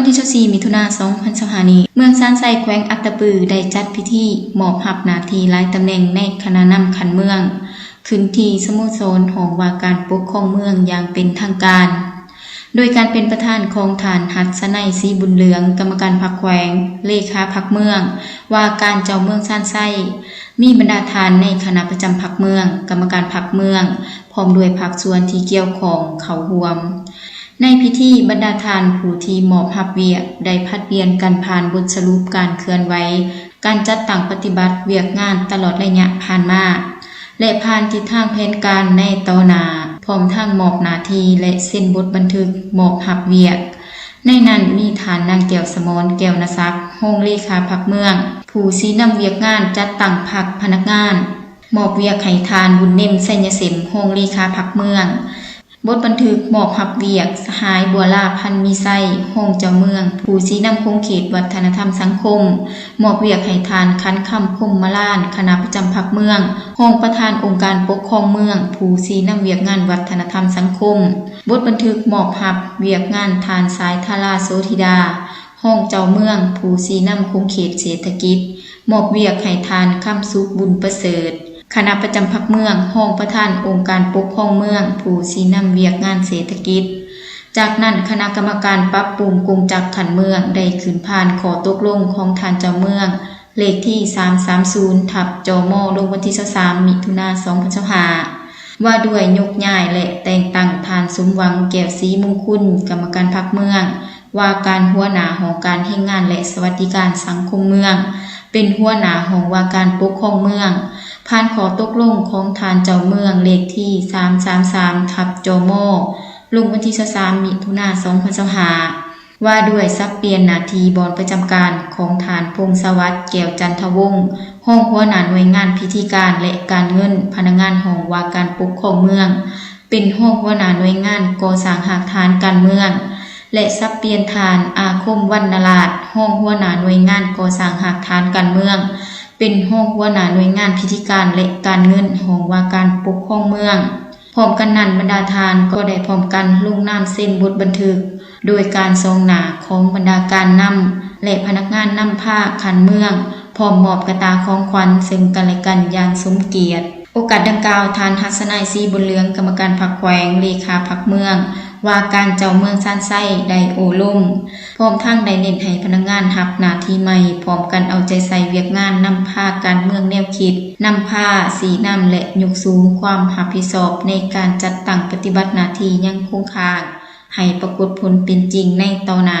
ວັນທີຊາວສີ່ ມິຖຸນາ ສອງພັນຊາວຫ້ານີ້, ເມືອງຊານໄຊ ແຂວງອັດຕະປື ໄດ້ຈັດພິທີມອບຮັບໜ້າທີ່ຫຼາຍຕຳແໜ່ງໃນຄະນະນຳຂັ້ນເມືອງ ຂຶ້ນທີ່ສະໂມສອນຫ້ອງວ່າການປົກຄອງເມືອງຢ່າງເປັນທາງການ, ໂດຍການເປັນປະທານຂອງທ່ານ ຫັດສະໄນ ສີບຸນເຫຼືອງ ກຳມະການພັກແຂວງ, ເລຂາພັກເມືອງ, ວ່າການເຈົ້າເມືອງຊານໄຊ, ມີບັນດາທ່ານໃນຄະນະປະຈຳພັກເມືອງ, ກຳມະການພັກເມືອງ ພ້ອມດ້ວຍພາກສ່ວນທີ່ກ່ຽວຂ້ອງເຂົ້າຮ່ວມ. ໃນພິທີ, ບັນດາທ່ານຜູ້ທີ່ມອບຮັບວຽກ ໄດ້ຜັດປ່ຽນກັນຜ່ານບົດສະຫຼຸບການເຄື່ອນໄຫວ ການຈັດຕັ້ງປະຕິບັດວຽກງານຕະຫຼອດໄລຍະຜ່ານມາ ແລະ ຜ່ານທິດທາງແຜນການໃນຕໍ່ໜ້າ, ພ້ອມທັງມອບໜ້າທີ່ ແລະ ເຊັນບົດບັນທຶກມອບຮັບວຽກ. ໃນນັ້ນມີທ່ານນາງ ແກ້ວສະໝອນ ແກ້ວນະສັກ ຮອງເລຂາພັກເມືອງ, ຜູ້ຊີ້ນຳວຽກງານຈັດຕັ້ງພັກພະນັກງານ, ມອບວຽກໃຫ້ທ່ານ ບຸນເນັມ ໄຊຍະເສມ ຮອງເລຂາພັກເມືອງ. ບົດບັນທຶກມອບຮັບວຽກ, ສະຫາຍ ບົວລາ ພັນມີໄຊ ຮອງເຈົ້າເມືອງ ຜູ້ຊີ້ນຳຂົງເຂດວັດທະນະທຳສັງຄົມ, ມອບວຽກໃຫ້ທ່ານ ຂັນຄຳ ພົມມະລານ ຄະນະປະຈຳພັກເມືອງ ຮອງປະທານອົງການປົກຄອງເມືອງ ຜູ້ຊີ້ນຳວຽກງານວັດທະນະທຳສັງຄົມ. ບົດບັນທຶກມອບຮັບວຽກງານທ່ານ ສາຍທາລາ ໂສທິດາ ຮອງເຈົ້າເມືອງ ຜູ້ຊີ້ນຳຂົງເຂດເສດຖະກິດ, ມອບວຽກໃຫ້ທ່ານ ຄຳສຸກ ບຸນປະເສີດ ຄະນະປະຈຳພັກເມືອງ, ຮອງປະທານອົງການປົກຄອງເມືອງ, ຜູ້ຊີ້ນຳວຽກງານເສດຖະກິດ. ຈາກນັ້ນ, ຄະນະກຳມະການປັບປຸງກົງຈັກຂັ້ນເມືອງ ໄດ້ຂຶ້ນຜ່ານຂໍ້ຕົກລົງຂອງທ່ານເຈົ້າເມືອງ ເລກທີສາມສາມສູນ ທັບ ຈມ ລົງວັນທີຊາວສາມ ມິຖຸນາ ສອງພັນຊາວຫ້າ ວ່າດ້ວຍຍົກຍ້າຍ ແລະ ແຕ່ງຕັ້ງທ່ານ ສົມຫວັງ ແກ້ວສີມຸງຄຸນ ກຳມະການພັກເມືອງ ວ່າການຫົວໜ້າຫ້ອງການແຮງງານ ແລະ ສະຫວັດດີການສັງຄົມເມືອງ ເປັນຫົວໜ້າຫ້ອງວ່າການປົກຄອງເມືອງ ຜ່ານຂໍ້ຕົກລົງຂອງທ່ານເຈົ້າເມືອງ ເລກທີສາມສາມສາມ ທັບ ຈມ ລົງວັນທີຊາວສາມ ມິຖຸນາ ສອງພັນຊາວຫ້າ ວ່າດ້ວຍສັບປ່ຽນໜ້າທີ່ບ່ອນປະຈຳການຂອງທ່ານ ພົງສະຫວັດ ແກ້ວຈັນທະວົງ ຮອງຫົວໜ້າໜ່ວຍງານພິທີການ ແລະ ການເງິນ ພະນັກງານຫ້ອງວ່າການປົກຄອງເມືອງ ເປັນຮອງຫົວໜ້າໜ່ວຍງານກໍ່ສ້າງຮາກຖານການເມືອງ ແລະ ສັບປ່ຽນທ່ານ ອາຄົມ ວັນນະລາດ ຮອງຫົວໜ້າໜ່ວຍງານກໍ່ສ້າງຮາກຖານການເມືອງ ເປັນຮອງຫົວໜ້າໜ່ວຍງານພິທີການ ແລະ ການເງິນ ຫ້ອງວ່າການປົກຄອງເມືອງ. ພ້ອມກັນນັ້ນ, ບັນດາທ່ານກໍໄດ້ພ້ອມກັນລົງນາມເຊັນບົດບັນທຶກ ໂດຍການສ່ອງໜ້າຂອງບັນດາການນຳ ແລະ ພະນັກງານນຳພາຂັ້ນເມືອງ ພ້ອມມອບກະຕ່າຂອງຂວັນເຊິ່ງກັນແລະກັນຢ່າງສົມກຽດ. ໂອກາດດັ່ງກ່າວ, ທ່ານ ຫັດສະໄນ ສີບຸນເຫຼືອງ ກຳມະການພັກແຂວງ, ເລຂາພັກເມືອງ, ວ່າການເຈົ້າເມືອງຊານໄຊ ໄດ້ໂອ້ລົມ, ພ້ອມທັງໄດ້ເນັ້ນໃຫ້ພະນັກງານຮັບໜ້າທີ່ໃໝ່ ພ້ອມກັນເອົາໃຈໃສ່ວຽກງານນຳພາການເມືອງແນວຄິດ, ນຳພາ, ຊີ້ນຳ ແລະ ຍົກສູງຄວາມຮັບຜິດຊອບໃນການຈັດຕັ້ງປະຕິບັດໜ້າທີ່ຍັງຄົງຄ້າງ ໃຫ້ປາກົດຜົນເປັນຈິງໃນຕໍ່ໜ້າ.